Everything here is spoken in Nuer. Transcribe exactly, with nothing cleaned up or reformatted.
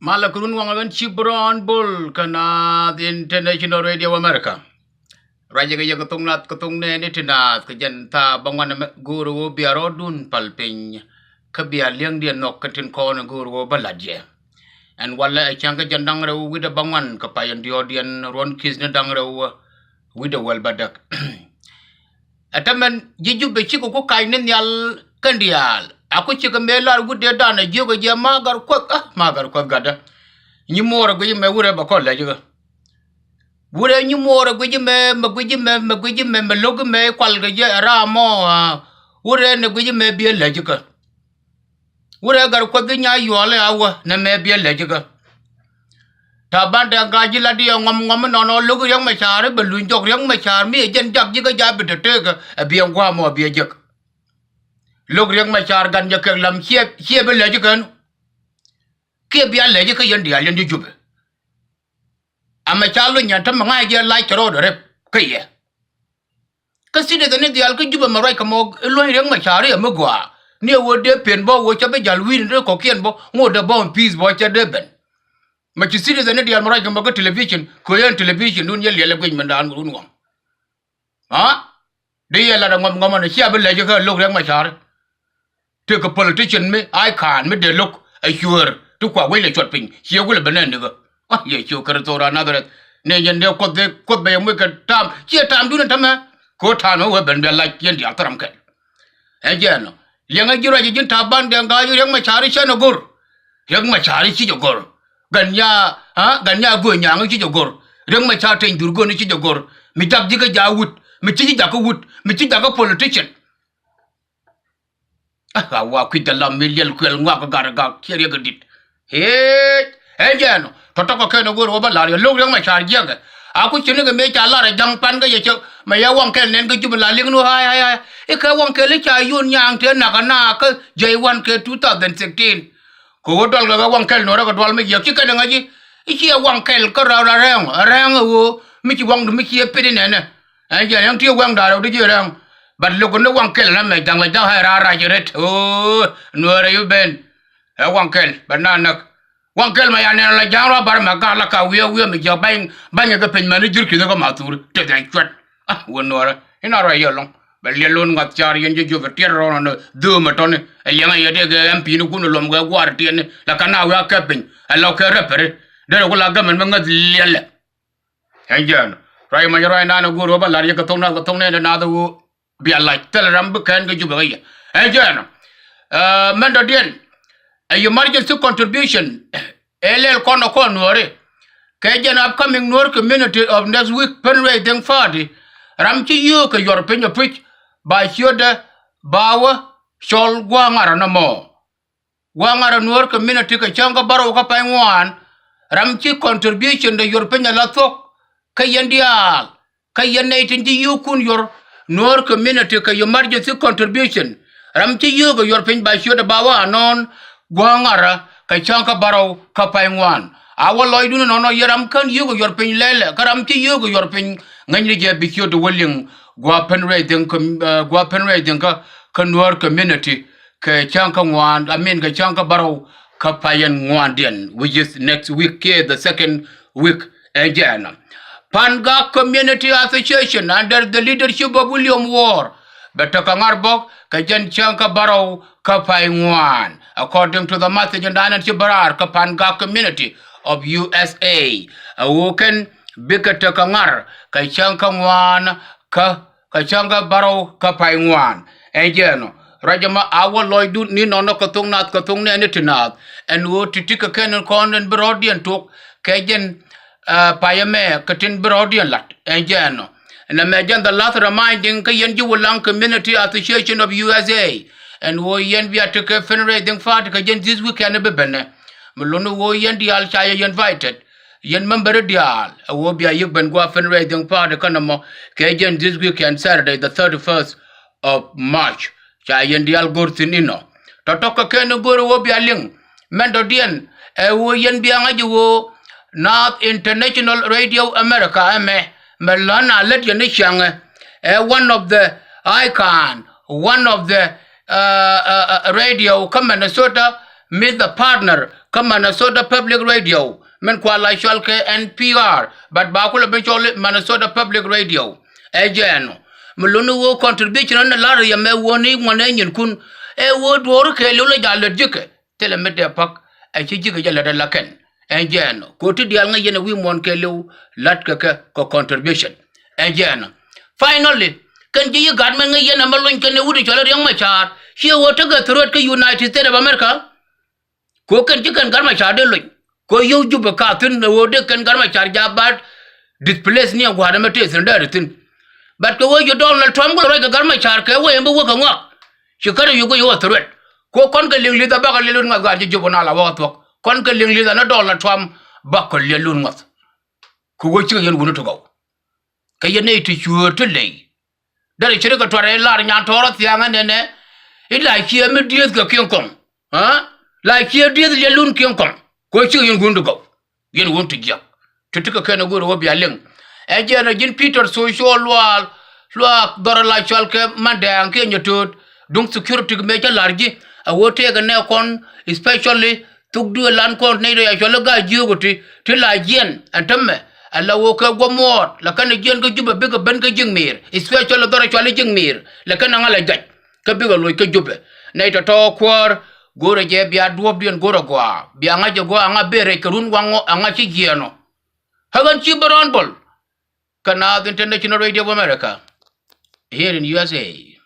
Malɛ kɛ run waŋ ɛ ɣän ci Brown Bol kä Naath International Radio America. Ruacɛ kɛ yɛ kɛ thok Naath kɛ thok nɛɛni ti naath kɛ jɛn thaa bäŋuan ɛmɛ go̱o̱rɛ ɣöö bia rɔɔdun pal piny. Kä bia li̱eŋdiɛn nhɔk kɛ tin kɔn ɛ go̱o̱rɛ ɣöö bä la̱t yɛ. Ɛn walɛ ɛ cäŋ kä jɛn da̱ŋ rɛw wi̱cdɛ bäŋuan kɛ pay ɛn diɔ̱ɔ̱kdiɛn ruɔ̱n ki̱thni da̱ŋ rɛw wi̱cdɛ wäl bädäk. Ɛ täämɛ ji̱ Jubɛ cikɛ ku kac ni nhial kɛn diaal. A ku cikɛ mëë lar wi̱cdɛ dan ɛ jiök ɛ jɛ Magar Kuɔth, ah, Magar Kuɔth gatdä. Nyimuɔɔr ɛ guic mɛ wurɛ bɛ kɔn lɛc kä. Wurɛ nyimuɔɔr ɛ guic mɛ, mɛ guic mɛ, mɛ guic mɛ, mɛ lo̱k mɛ kual kɛ jɛ ɛ ram mɔ, ah. Wurɛ nɛ guic mɛ biɛ lɛc kä. Wurɛ Gar Kuɔth i̱ nya yuɔl i̱ a wä nɛ mɛ biɛ lɛc kä. Taban Dɛŋ Gai ji̱ la di ɛ ŋɔm ŋɔm inɔnɔ lo̱k Riɛk Macar i̱ bɛ luny jɔk Riɛk Macar mi ɛ jɛn jak ji̱ kä ja bi te tekä ɛ biɛ ŋuamɔ ɛ biɛ jek. Lo̱k Riɛk Macar gan jɛ kɛk lam ciɛ, ciɛ bi lɛc kɛn. Kiɛ bia lɛc kä yɛn diaal yɛn ji̱ Jubɛ. Amɛ ca luny yɛn tämɛ ŋa̱c jɛ lac kɛ rɔɔdɛ rep kä yɛ. Kä citizen ni dhial kä Jubɛ mɛ ruac kɛ mɔ i̱ luɔ̱ny Riɛk Macar i̱ ɛmɛ gɔaa. Ni ɛ ɣöö dee pen bä ɣöö cä bi jal wi̱i̱ni dee kɔ̱kiɛn bä ŋot dee bä ɛn peace bä cä dee ben. Mɛ ci citizen ni diaal mɛ ruac kɛ mɔ kä television kɛ ɣöö yɛn television dun yɛ liɛl ɛ guic mɛn daan kɛ run ŋɔm. Aa? Dee yɛ lat ɛ ŋɔm ŋɔmɔ ni cia bi lɛc kä lo̱k Riɛk Macar. Tëëkɛ politician mi icon mi dee lo̱k ɛ cuäär ti kua wec lɛ cuɔt piny ciɛ wulɛ ben nɛ nikä. Wah, Yecu Kritho raan Nadharɛth. Ni yɛn dee Kuoth dee Kuoth bɛ yɛ muc kɛ tam ciɛ tamdun in tämɛ. Kɛ ɣöö tam ɛ wee ben bia lac yɛn diaal thäram kɛl. Ɛ jɛɛn ɔ. Liɛŋɛ ji̱ ruac ji̱n Taban Dɛŋ Gai Riɛk Macar i̱ cɛn ɛ go̱r. Riɛk Macar i̱ ci jɛ go̱r. Gan nya, ha, gan nya Göönyaaŋ i̱ ci jɛ go̱r. Riɛk Macar Teny Dhurgon i̱ ci jɛ go̱r. Mi jak ji̱ kä jaak wut. Mi ci ji̱ jak kä wut. Mi ci jak kä politician. Ah, a wa kui̱c dälam mi liɛl kuɛl ŋuak kä gat ɛ gak ciɛ riɛk ɛ di̱t. Hee, ɛ jɛɛn ɔ, tɔ̱tɔ̱ kɛ kɛn ɛ go̱o̱r ɣöö bä la̱r yɛ lo̱k Riɛk Macar jiäkɛ. A ku ci ni kɛ mëë ca la̱r ɛ ja̱ŋ pan kä yɛ cɛ, mɛ yɛ waŋ kɛl nɛn kä Jubɛ la liŋ ni ɣöö, ay, ay, ay. I̱ kɛ waŋ kɛl i̱ ca yun nyaŋ tëë nak ɛ na kä J one kɛ two thousand sixteen. Kɛ ɣöö dual kɛ kɛ waŋ kɛl nuɔrɛ kɛ dual mi jiäk ci kɛn ɛ ŋäc i̱. I̱ ciɛ waŋ kɛl kä rɛw la rɛŋ, rɛŋ ɛ ɣöö mi ci waŋdu mi ciɛ pit inɛnɛ. Ɛn jɛn ɛn ti waŋ da̱rɛ wä ti ji̱ rɛŋ. But lo̱k ni waŋ kɛl ɛn amɛ ja̱ŋ la ja̱ŋ ɛ raar rac ret. Ɣöö nuɔrɛ yu ben. Ɛ waŋ kɛl bɛ na näk. Waŋ kɛl ma ya nɛn la ja̱ŋ rɔ bar mɛ gat la ka wiɛ wiɛ mi jiɛ ba̱ny ba̱ny kɛ piny mɛn i̱ ji̱r ki̱n kä ma thur teth ɛ cuɛt. Ah, wä nuɔrɛ in a rɔ yɛ lɔŋ. Bɛ liɛl lon ŋa̱th car yɛn ji̱ jiöp ɛ tiɛt rɔɔn ɛ dhööm ɛ tɔni. Ɛ liɛŋ ɛ yɛ dee kɛ M P ni kun ɛ luɔm kɛ guaar tiɛtni la ka na wiɛ a kɛ piny ɛ lɔ kɛ rɛpɛri. Derɛ ku la gämɛn bɛ ŋäth liɛlɛ. Ɛn jɛn ruac ma jɛ ruac naan ɛ go̱o̱r ɣöö bä la̱r yɛ kɛ thok nath kɛ thok nɛn ɛ naath ɛ ɣöö bia lac thilɛ ram bi kɛn kɛ Jubɛ kä yɛ. Ɛn jɛn ɛ mɛn dɔ̱diɛn ɛ emergency contribution ɛ lɛl kɔn ɛ kɔn nuɔ̱ɔ̱ri. Kɛ jɛn upcoming Nuɔ̱ɔ̱r community of next week fundraising party. Ram ci yio̱o̱k kɛ yuɔr piny ɛ puc ba ciötdɛ ba wä cɔl gua̱a̱ŋ arɔ nɔmɔ. Gua̱a̱ŋ arɔ Nuɔ̱ɔ̱r community kɛ cäŋ kä bärɔw kä pay ŋuan. Ram ci contribution dɛ yuɔr piny ala thuɔ̱k kä yɛn diaal. Kä yɛn nɛy tin ci yio̱o̱kun yuɔr Nuɔ̱ɔ̱r community kɛ emergency contribution. Ram ci yio̱o̱k ɛ yuɔr piny ba ciötdɛ ba wä anɔ̱ɔ̱n gua̱a̱ŋ arɔ kɛ cäŋ kä bärɔw kä pay ŋuan. A wä lɔcdun ɛnɔnɔ yɛ ram kän yio̱o̱k ɛ yuɔr piny lɛlɛ kä ram ci yio̱o̱k ɛ yuɔr piny ŋäcni jɛ bi ciötdɛ wä liŋ gua̱a̱ fundraising kä, eh, gua̱a̱ fundraising kä, kä Nuɔ̱ɔ̱r community. Kɛ cäŋ kä ŋuan, I mean kɛ cäŋ kä bärɔw kä pay ɛn ŋuandiɛn, which is next week kiɛ the second week. Ɛ jɛn ɔ. Pangak Community Association under the leadership of William Wor bɛ tekɛ ŋa̱r bɔk kɛ jɛn cäŋ kä bärɔw kä pay ŋuan. According to the message in danɛn ci bä raar kä Pangak Community of U S A. Ɛ ɣöö kɛn bikɛ tekɛ ŋa̱r kɛ cäŋ kä ŋuan kä kä cäŋ kä bärɔw kä pay ŋuan. Ɛn jɛn ɔ. Ruac ɛmɔ a wä lɔcdun ni nɔnɔ kɛ thok nath kɛ thok nɛɛni ti naath. Ɛn ɣöö ti̱ti̱ kɛ kɛn in kɔn in bi rɔɔdiɛn tok kɛ jɛn, eh, pay ɛmɛ kɛ tin bi rɔɔdiɛn la̱t. Ɛn jɛn ɔ. Ɛn ɛmɛ jɛn the last reminding kä yɛn ji̱ Wulaŋ Community Association of U S A. Ɛn ɣöö yɛn bia tekɛ fundraising party kɛ jɛn this weekend bi ben ɛ. Mi lon ɣöö yɛn diaal ca yɛ invited. Yɛn member diaal ɛ ɣöö bia yik ben gua̱a̱ fundraising party kä nɔmɔ kɛ jɛn this weekend Saturday the thirty-first of March. Ca yɛn diaal go̱r thi̱n inɔ. Tɔ̱tɔ̱ kɛ kɛn in go̱r ɛ ɣöö bia liŋ. Mɛn dɔ̱diɛn ɛ ɣöö yɛn bia ŋa̱c ɛ ɣöö Naath International Radio America ɛmɛ mɛ lɔ̱n a lät yɛn ni ciaŋɛ. Ɛ one of the icon, one of the, uh, uh, uh, radio kä Minnesota, mi the partner kä Minnesota Public Radio, min kua la cɔal kɛ N P R, but ba kulɛ bi cɔl Minnesota Public Radio. Ɛ jɛn ɔ, mi luni wä contribution ni lar yɛ mɛ wä ni ŋuan ɛ nyinkun, ɛ wä duɔr kɛɛliw lɛ jal lät jikɛ, thilɛ mi dee pak, ɛ ci jikɛ jɛ lät ɛ la kɛn. Ɛ jɛn ɔ, kɛ ti diaal ŋäc yɛn ɛ wi̱i̱ muɔ̱ɔ̱n kɛɛliw, la̱t kɛ kɛ kɛ contribution. Ɛ jɛn ɔ. Finally, kɛn ji̱ yi gat mɛn ŋäc yɛn ɛ mɛ lony kɛn ɛ wut in cɔl ɛ Riɛk Macar, ciɛ wä tekɛ threat kä United States of America. Kɛ ɣöö kɛn ci kɛn Gat Macar dee lony. Kɛ ɣöö yio̱w Jubɛ ka thi̱n ɛ ɣöö dee kɛn Gat Macar ja̱ ba displace ni ɛ gua̱a̱r ɛmɛ tëë thi̱n dee ri thi̱n. But kɛ ɣöö ji̱ Donald Trump kulɛ ruac kɛ Gat Macar kɛ wee ɛn bi wä kɛ ŋɔak. Ci kärɛ yio̱w kɛ yio̱w ɛ threat. Kɛ ɣöö kɔn kɛ liŋ li̱th ɛ bakɔ liɛl wut ŋa̱th gat ji̱ Jubɛ na la wä kɛ thuɔ̱k. Kɔn kɛ liŋ li̱th ɛ ni Donald Trump bakɔ liɛl wut ŋa̱th. Kɛ ɣöö cikɛ yɛn wuni ti gɔw. Kɛ yɛn nɛy ti cuëër ti ley. Derɛ ci ri kɛ tuarɛ i̱ lar nyan tɔɔrä thia̱a̱ŋä nɛnɛ. I̱ la ciɛ mi dieth kɛ kiɛŋ kɔŋ. Aa? La ciɛ dieth liɛl lun kiɛŋ kɔŋ. Kɛ ɣöö cikɛ yɛn wun ti gɔw. Yɛn wun ti jiäk. Ti ti kɛ kɛn ɛ go̱o̱rɛ wä bia liŋ. Ɛ jɛn ɛ ji̱n Peter Social Lual. Luaak dhɔrɛ la cɔal kɛ Mandɛɛŋ kiɛ Nyɛto̱o̱t. Duŋ security kɛ mëë cä la̱r ji̱. Ɛ ɣöö tëëkɛ nɛ kɔn, especially thuk duëë lan kɔn nɛy rɛy a cɔl i̱ Gaa-jiök ɔ ti, ti la jiɛn ɛn tämɛ. Ɛ la wä kɛ guɔ muɔɔt, la kɛn jiɛn kä Jubɛ bikɛ ben kä Ji̱ŋmi̱i̱r, especially dhɔr ɛ cɔal i̱ Ji̱ŋmi̱i̱r, la kɛn ɛ ŋa̱l ɛ jɔc. Kä bikɛ loc kä Jubɛ. Nɛy tɔ̱tɔ̱ kuäär, go̱o̱rɛ jɛ bia duɔ̱ɔ̱pdiɛn go̱o̱rɛ gɔaa. Bia ŋa̱c ɛ gɔaa ɛŋa ben rɛc kɛ run waŋ ɔ, ɛŋa ci jiɛɛn ɔ. Ɣän ci Bärɔn Bol. Kä Naath International Radio of America. Here in U S A.